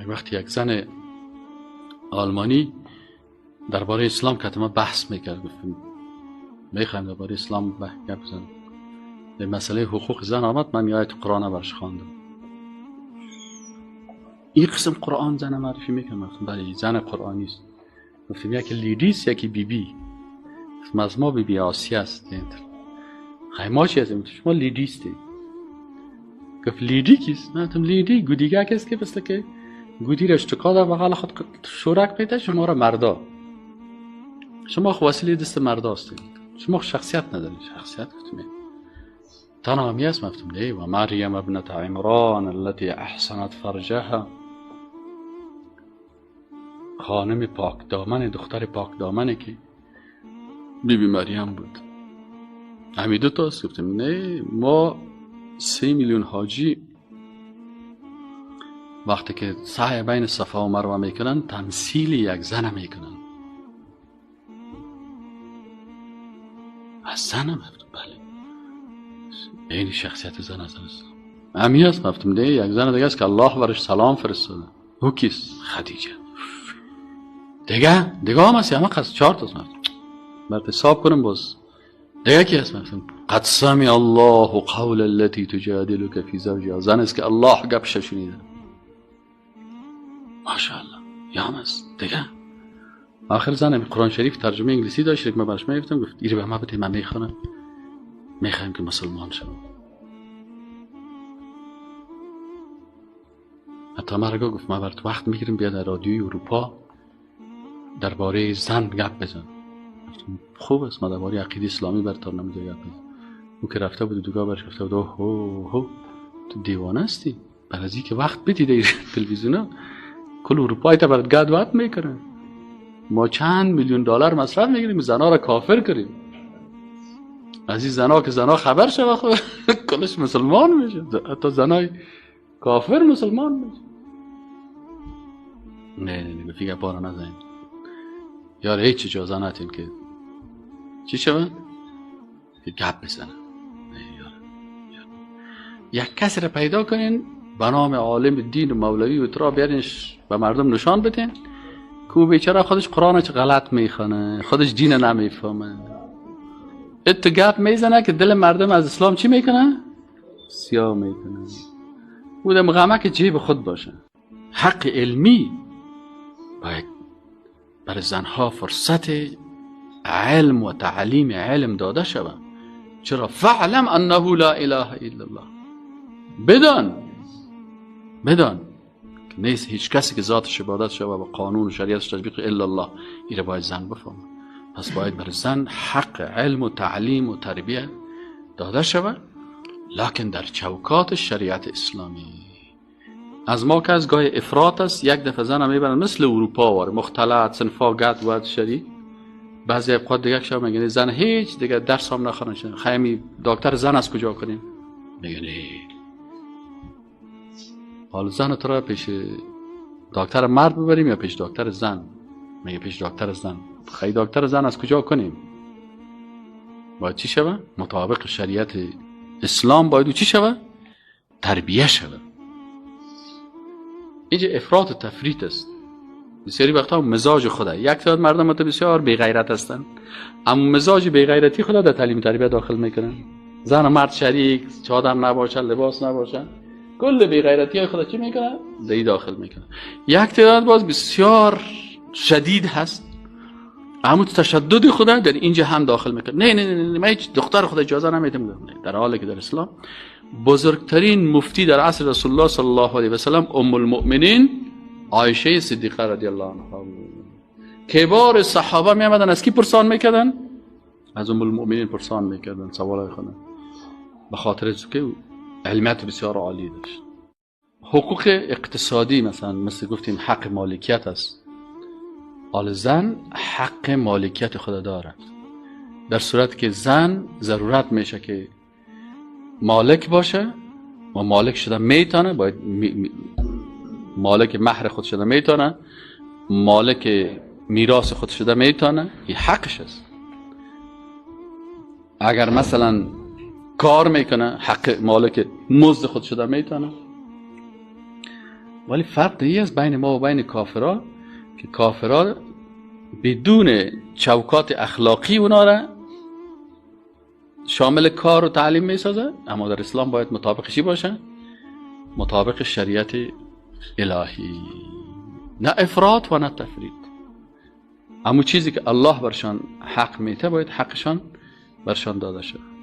یک وقت یک زن آلمانی درباره اسلام که ما بحث میکرد، گفتیم میخوایم درباره اسلام گپ بزنیم. به مسئله حقوق زن آمد، من آیت قرآن برش خواندم. این قسم قرآن زن معرفی میکنم. گفتم بله زن قرآنی است. گفتیم یکی lady ست یکی بی بی. گفتم از ما بی بی آسیه است. خیلی ما چی هستیم؟ شما lady ستی. گفت lady کیست؟ من گفتم lady گودیگه کس که مثل که گودی را اشتکا در بغل خود شورک پیدا، شما را مردا، شما خو وسیله دست مردا هستید، شما شخصیت ندارید. شخصیت گفتم تنها همی است. گفتم نه، و مریم ابنت عمران التي احسنت فرجها، خانم پاک دامن، دختر پاک دامنه که بی بی مریم بود. همین دو تاست. گفتم نه، ما 3 میلیون حاجی وقتی که سعی بین صفا و مروه میکنن تمثیل یک زن میکنن. از زنم گفتم بله، این شخصیت زن از همی است. گفتم نه، یک زن دیگه است که الله برش سلام فرستاده. او کیست؟ خدیجه. دیگه هم هست، همه قصد 4 تاست. برات حساب کنم باز دیگه کی هست؟ گفتم قد سمع الله قول التي تجادلك في زوجها، زن است که الله گپش شنیده. ماشاءالله یا هم هست دیگه. آخر زن قرآن شریف ترجمه انگلیسی داشت که من برش میگفتم، گفت ایره به ما بده، من میخوانم، میخوایم که مسلمان شوم. حتی مرگا گفت من برات وقت میگیرم بیا در رادیوی اروپا درباره زن گپ بزن. خوب است، ما درباره عقیده اسلامی برات نمی‌دونم گپ بزن. او که رفته بود دوگاه برش گفته بود اوه هو تو دیوانه هستی، برای از اینکه وقت بدی در تلویزیونا کل اروپای تا برات گد وقت میکنه. ما چند میلیون دلار مصرف میگیریم زنا را کافر کنیم. از این زنا که زنا خبر شوه خود کلش مسلمان میشه، حتی زنای کافر مسلمان میشه. نه نه نه، فیگه پارا نزنید یار، هیچ اجازه ندیم که چی شود که گپ بزنه. نه یار، یک کسی را پیدا کنین به نام عالم دین و مولوی و ترا، بیارینش به مردم نشان بدین که او بیچاره خودش قرآن چه غلط میخوانه، خودش دین نمیفهمه، ات گپ میزنه که دل مردم از اسلام چی میکنه؟ سیاه میکنه. او دم غمه که جیب خود باشه. حق علمی باید برای زنها فرصت علم و تعلیم علم داده شود. چرا؟ فعلم انه لا اله الا الله. بدان که نیست هیچ کسی که ذاتش عبادت شود و قانون و شریعتش تطبیق الا الله. این باید زن بفهمه. پس باید برای زن حق علم و تعلیم و تربیه داده شود، لکن در چوکات شریعت اسلامی. از ما که از گاه افراط است، یک دفعه زن هم میبرن مثل اروپا واره مختلط صنفا گد ود شریک. بعضی اوقات دیگه شب میگن زن هیچ دیگه درس هم نخوانه، خیلی دکتر زن از کجا کنیم؟ میگن حالا زن تو را پیش دکتر مرد ببریم یا پیش دکتر زن؟ میگه پیش دکتر زن. خیلی دکتر زن از کجا کنیم؟ باید چی شوه؟ مطابق شریعت اسلام باید چی شوه؟ تربیه شوه. اینجا افراط و تفریط است. بسیاری وقتا مزاج خدا، یک تعداد مردم تو بسیار بی غیرت هستن، اما مزاج بی غیرتی خدا در تعلیم تربیه داخل میکنن. زن و مرد شریک، چادر نباشن، لباس نباشن، کل بی غیرتی های خدا چی میکنن؟ دی داخل میکنن. یک تعداد باز بسیار شدید هست، اما تشدد خدا در اینجا هم داخل میکنه. نه نه نه نه، من هیچ دختر خدا اجازه نمیدم. در حالی که در اسلام بزرگترین مفتی در عصر رسول الله صلی الله علیه و سلم ام المؤمنین عایشه صدیقه رضی الله عنها بود. کبار صحابه می آمدن از کی پرسان میکردن؟ از ام المؤمنین پرسان میکردن سوالای خود، به خاطر که علمیت بسیار عالی داشت. حقوق اقتصادی مثلا، مثل گفتیم حق مالکیت است. آل زن حق مالکیت خود دارد، در صورت که زن ضرورت میشه که مالک باشه و مالک شده میتونه، باید مالک مهر خود شده میتونه، مالک میراث خود شده میتونه، این حقش است. اگر مثلا کار میکنه، حق مالک مزد خود شده میتونه. ولی فرق دیگه است بین ما و بین کافرها که کافرها بدون چوکات اخلاقی اونا را شامل کار و تعلیم می سازه، اما در اسلام باید مطابق چی باشه؟ مطابق شریعت الهی، نه افراط و نه تفرید. اما چیزی که الله برشان حق میته باید حقشان برشان داده شد.